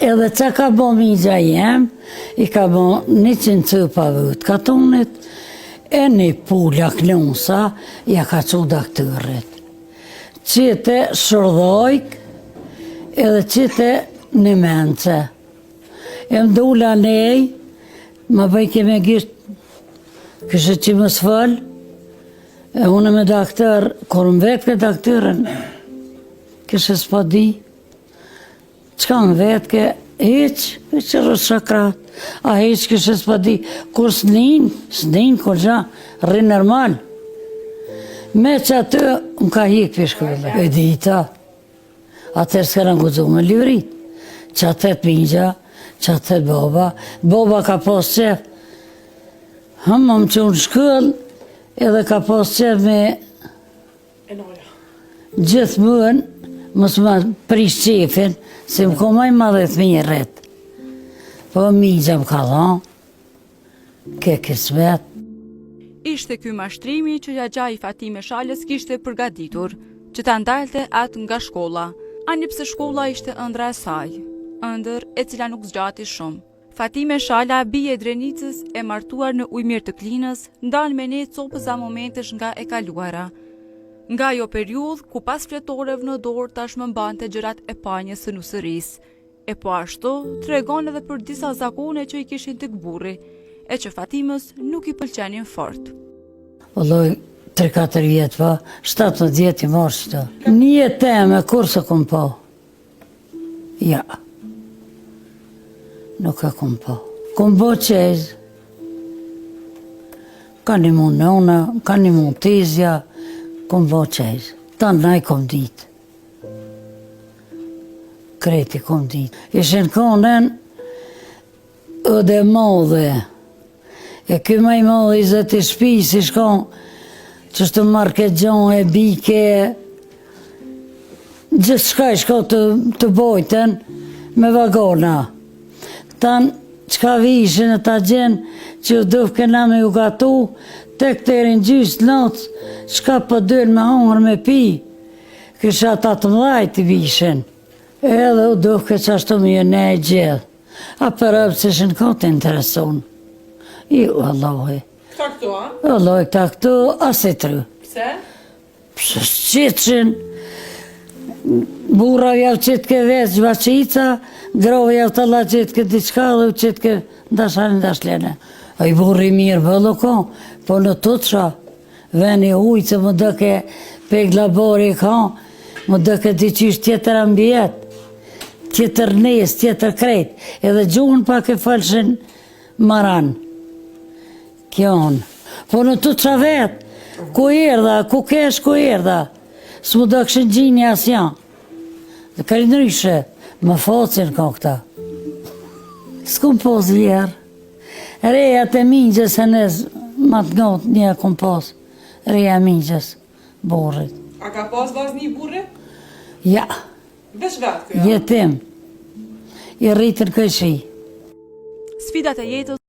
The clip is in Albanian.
Edhe ça ka bo mixha jem, i ka bo 100 copa vut katunit, e një pula klosa, ja ka çu daktorit. Qite shërdhojk, edhe qite një mence. E më dula nej, më bëjke me gisht, kështë që më s'fol, e unë me daktor, kur më vetke daktorin, kështë s'po di, Çka më vetke, hiç, hiç rrë shakrat, a hiç kështë s'po di, kur s'nin, s'nin, kur gja, rri normal. Me që aty, më ka hik për shkollë, e dita, atëherë s'kena guxu me livrit, që atë të mixha, që atë të baba, baba ka pas qef, hëmë më që unë shkollë, edhe ka pas qef me Gjithmonë, mos ma prish qefin, se më ko ma i madh e fëmijë rrit. Po mixha më ka dhonë, ke kismet. Ishte ky mashtrimi që xhaxhai i Fatime Shalës kishte përgatitur, që ta ndalte atë nga shkolla, ani pse shkolla ishte ëndrra e saj, ëndërr e cila nuk zgjati shumë. Fatime Shala, bijë e Drenicës, e martuar në Ujmirë të Klinës, ndan me ne copëza momentesh nga e kaluara. Nga ajo periudhë, ku pas fletoreve në dorë tashmë mbante gjërat e panjës së nusërisë. E po ashtu, tregon edhe për disa zakone që i kishin tek burri, e që Fatimës nuk i pëlqenin fort. Vëlloj, 3-4 vjet pa, 17 vjet i marrë qëto. Një jetë teme, kurrë s'e kom pa. Ja. Nuk e kom pa. Kom bo çejz. Ka nimu nona, ka nimu tezja, kom bo çejz. Tanë i kom ditë. Krejt i kom ditë. Ishin konën Odë e madhe. E ky ma i madhi i zoti i shpisë i shkon qështu marrë këtë gjon e bike gjithçka i shko të, të bojtën me vagona. Tanë çka vishin e ta gjenë që u dufke na me u gatu, tek deri n'gjysë natës, çka po dojnë me hongër me pi, kisha ata të mdhajt i vishin. Edhe u dufke qashtu me ju ne e gjithë. A për robt s'ishin kon të interesun. Jo, vallahi. Këta këtu, a? Vallahi, këta këtu, as i tru. Pse? Pse s'qitshin, burra jau qitke veç vaqica, grove jau talla qitke diçka dhe u qitke ndashanë ndashlene. Ai burri mirë boll u kon, po në tutsha, Veni ujë që më doke pegla bori ka, më doke diqysh tjetër ambient, tjetër nes, tjetër krejt, edhe gjuhën pak e folshin maran. Kjo unë. Po në të që vetë, ku erdha, ku kesh, ku erdha, s'më dokshin gjini asnjë. Dhe krejt ndryshe, më focin ka këta. S'kum pos vjerr. Rejat e mixhës e nez ma të ngot një e kum pas. Reja e mixhës, burrit. A ka pas vllazni burri? Ja. Veç vetë kjo? Jetim. I rritën kojshi. Sfidat e jetës.